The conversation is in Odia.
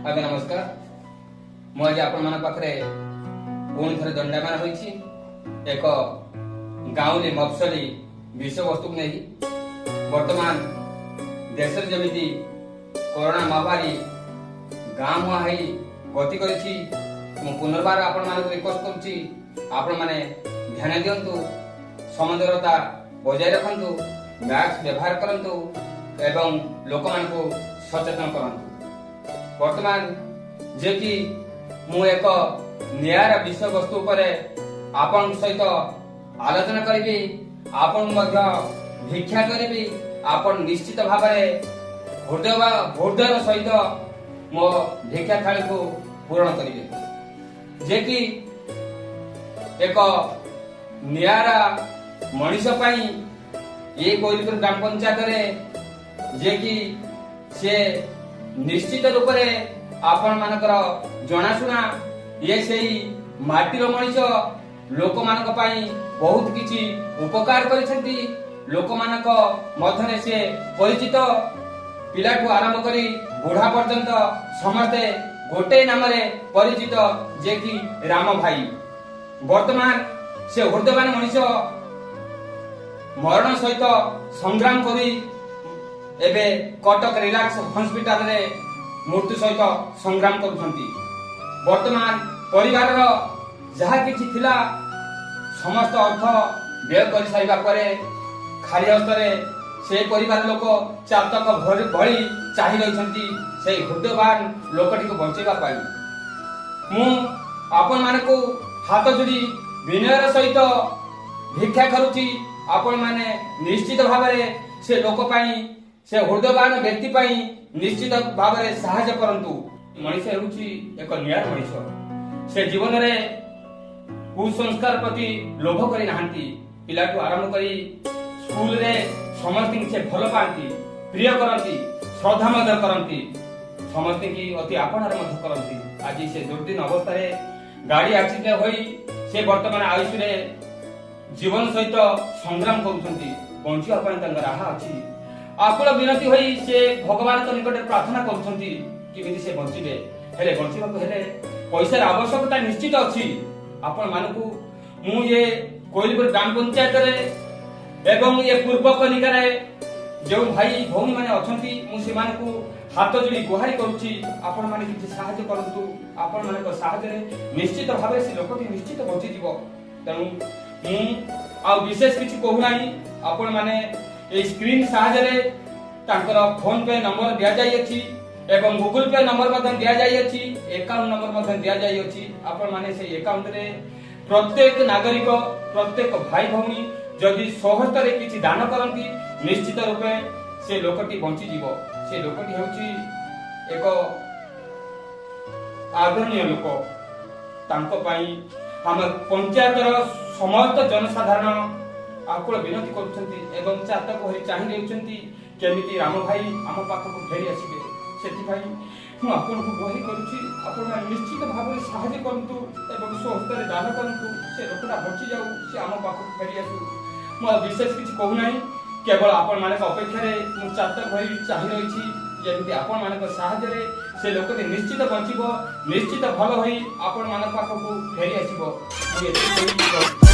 ଆଜ୍ଞା ନମସ୍କାର। ମୁଁ ଆଜି ଆପଣମାନଙ୍କ ପାଖରେ ପୁଣି ଥରେ ଦଣ୍ଡାୟମାନ ହୋଇଛି ଏକ ଗାଉଁଲି ମଫସଲି ବିଷୟବସ୍ତୁକୁ ନେଇ। ବର୍ତ୍ତମାନ ଦେଶରେ ଯେମିତି କରୋନା ମହାମାରୀ ଗାଁ ମୁହାଁ ହେଇ ଗତି କରିଛି, ମୁଁ ପୁନର୍ବାର ଆପଣମାନଙ୍କୁ ରିକ୍ୱେଷ୍ଟ କରୁଛି, ଆପଣମାନେ ଧ୍ୟାନ ଦିଅନ୍ତୁ, ସମଦୂରତା ବଜାୟ ରଖନ୍ତୁ, ମାସ୍କ ବ୍ୟବହାର କରନ୍ତୁ ଏବଂ ଲୋକମାନଙ୍କୁ ସଚେତନ କରନ୍ତୁ। ବର୍ତ୍ତମାନ ଯେ କି ମୁଁ ଏକ ନିଆରା ବିଷୟବସ୍ତୁ ଉପରେ ଆପଣଙ୍କ ସହିତ ଆଲୋଚନା କରିବି, ଆପଣଙ୍କୁ ମଧ୍ୟ ଭିକ୍ଷା କରିବି, ଆପଣ ନିଶ୍ଚିତ ଭାବରେ ହୃଦୟର ସହିତ ମୋ ଭିକ୍ଷା ଥାଳିକୁ ପୂରଣ କରିବେ। ଯେ କି ଏକ ନିଆରା ମଣିଷ ପାଇଁ ଏ କୋଇଲିପୁର ଗ୍ରାମ ପଞ୍ଚାୟତରେ, ଯେ କି ସେ ନିଶ୍ଚିତ ରୂପରେ ଆପଣ ମାନଙ୍କର ଜଣାଶୁଣା। ଇଏ ସେଇ ମାଟିର ମଣିଷ, ଲୋକମାନଙ୍କ ପାଇଁ ବହୁତ କିଛି ଉପକାର କରିଛନ୍ତି। ଲୋକମାନଙ୍କ ମଧ୍ୟରେ ସେ ପରିଚିତ। ପିଲାଠୁ ଆରମ୍ଭ କରି ବୁଢା ପର୍ଯ୍ୟନ୍ତ ସମସ୍ତେ ଗୋଟେ ନାମରେ ପରିଚିତ, ଯେ କି ରାମ ଭାଇ। ବର୍ତ୍ତମାନ ସେ ହୃଦୟବାନ ମଣିଷ ମରଣ ସହିତ ସଂଗ୍ରାମ କରି ଏବେ କଟକ ରିଲାକ୍ସ ହସ୍ପିଟାଲରେ ମୃତ୍ୟୁ ସହିତ ସଂଗ୍ରାମ କରୁଛନ୍ତି। ବର୍ତ୍ତମାନ ପରିବାରର ଯାହା କିଛି ଥିଲା, ସମସ୍ତ ଅର୍ଥ ବ୍ୟୟ କରିସାରିବା ପରେ ଖାଲି ହସ୍ତରେ ସେ ପରିବାର ଲୋକ ଚାତକ ଭଳି ଚାହିଁ ରହିଛନ୍ତି ସେଇ ହୃଦୟବାନ ଲୋକଟିକୁ ବଞ୍ଚେଇବା ପାଇଁ। ମୁଁ ଆପଣମାନଙ୍କୁ ହାତ ଯୋଡ଼ି ବିନୟର ସହିତ ଭିକ୍ଷା କରୁଛି, ଆପଣମାନେ ନିଶ୍ଚିତ ଭାବରେ ସେ ଲୋକ ପାଇଁ, ସେ ହୃଦୟବାନ ବ୍ୟକ୍ତି ପାଇଁ ନିଶ୍ଚିତ ଭାବରେ ସାହାଯ୍ୟ କରନ୍ତୁ। ମଣିଷ ହେଉଛି ଏକ ନିଆରା ମଣିଷ। ସେ ଜୀବନରେ କୁସଂସ୍କାର ପ୍ରତି ଲୋଭ କରି ନାହାନ୍ତି। ପିଲାଠୁ ଆରମ୍ଭ କରି ସ୍କୁଲରେ ସମସ୍ତଙ୍କୁ ସେ ଭଲ ପାଆନ୍ତି, ପ୍ରିୟ କରନ୍ତି, ଶ୍ରଦ୍ଧା ମଧ୍ୟ କରନ୍ତି, ସମସ୍ତଙ୍କୁ ଅତି ଆପଣାର ମଧ୍ୟ କରନ୍ତି। ଆଜି ସେ ଦୁର୍ଦିନ ଅବସ୍ଥାରେ ଗାଡି ଆକ୍ସିଡେଣ୍ଟ ହୋଇ ସେ ବର୍ତ୍ତମାନ ଆଇସିୟୁରେ ଜୀବନ ସହିତ ସଂଗ୍ରାମ କରୁଛନ୍ତି। ବଞ୍ଚିବା ପାଇଁ ତାଙ୍କ ରାହା ଅଛି। ଆକୁଳ ବିନତି ହୋଇ ସେ ଭଗବାନଙ୍କ ନିକଟରେ ପ୍ରାର୍ଥନା କରୁଛନ୍ତି କେମିତି ସେ ବଞ୍ଚିବେ। ହେଲେ ବଞ୍ଚିବାକୁ ହେଲେ ପଇସାର ଆବଶ୍ୟକତା ନିଶ୍ଚିତ ଅଛି। ଆପଣ ମାନଙ୍କୁ ମୁଁ ଏ କୋଇଲିପୁର ଗ୍ରାମ ପଞ୍ଚାୟତରେ ଏବଂ ଏ ପୂର୍ବ କନିକାରେ ଯେଉଁ ଭାଇ ଭଉଣୀ ମାନେ ଅଛନ୍ତି, ମୁଁ ସେମାନଙ୍କୁ ହାତ ଯୋଡ଼ି ଗୁହାରି କରୁଛି, ଆପଣମାନେ କିଛି ସାହାଯ୍ୟ କରନ୍ତୁ। ଆପଣମାନଙ୍କ ସାହାଯ୍ୟରେ ନିଶ୍ଚିତ ଭାବରେ ସେ ଲୋକଟି ନିଶ୍ଚିତ ବଞ୍ଚିଯିବ। ତେଣୁ ମୁଁ ଆଉ ବିଶେଷ କିଛି କହୁନାହିଁ। ଆପଣମାନେ ଏଇ ସ୍କ୍ରିନ୍ ସାହାଯ୍ୟରେ ତାଙ୍କର ଫୋନ ପେ ନମ୍ବର ଦିଆଯାଇଅଛି ଏବଂ ଗୁଗୁଲ ପେ ନମ୍ବର ମଧ୍ୟ ଦିଆଯାଇଅଛି, ଆକାଉଣ୍ଟ ନମ୍ବର ମଧ୍ୟ ଦିଆଯାଇଅଛି। ଆପଣମାନେ ସେଇ ଆକାଉଣ୍ଟରେ ପ୍ରତ୍ୟେକ ନାଗରିକ, ପ୍ରତ୍ୟେକ ଭାଇ ଭଉଣୀ ଯଦି ସ୍ୱହସ୍ତରେ କିଛି ଦାନ କରନ୍ତି, ନିଶ୍ଚିତ ରୂପେ ସେ ଲୋକଟି ବଞ୍ଚିଯିବ। ସେ ଲୋକଟି ହେଉଛି ଏକ ଆଦରଣୀୟ ଲୋକ। ତାଙ୍କ ପାଇଁ ଆମ ପଞ୍ଚାୟତର ସମସ୍ତ ଜନସାଧାରଣ ଆକୁଳ ବିନତି କରୁଛନ୍ତି ଏବଂ ଚାତକ ଭଳି ଚାହିଁ ରହିଛନ୍ତି କେମିତି ରାମ ଭାଇ ଆମ ପାଖକୁ ଫେରି ଆସିବେ। ସେଥିପାଇଁ ମୁଁ ଆପଣଙ୍କୁ ଗୁହାରି କରୁଛି, ଆପଣମାନେ ନିଶ୍ଚିତ ଭାବରେ ସାହାଯ୍ୟ କରନ୍ତୁ ଏବଂ ସ୍ୱହସ୍ତରେ ଦାନ କରନ୍ତୁ। ସେ ଲୋକଟା ବଞ୍ଚିଯାଉ, ସେ ଆମ ପାଖକୁ ଫେରି ଆସୁ। ମୁଁ ଆଉ ବିଶେଷ କିଛି କହୁନାହିଁ। କେବଳ ଆପଣମାନଙ୍କ ଅପେକ୍ଷାରେ ମୁଁ ଚାତକ ଭଳି ଚାହିଁ ରହିଛି, ଯେମିତି ଆପଣମାନଙ୍କ ସାହାଯ୍ୟରେ ସେ ଲୋକଟି ନିଶ୍ଚିତ ବଞ୍ଚିବ, ନିଶ୍ଚିତ ଭଲ ହୋଇ ଆପଣମାନଙ୍କ ପାଖକୁ ଫେରି ଆସିବ। ମୁଁ ଏତିକି କହି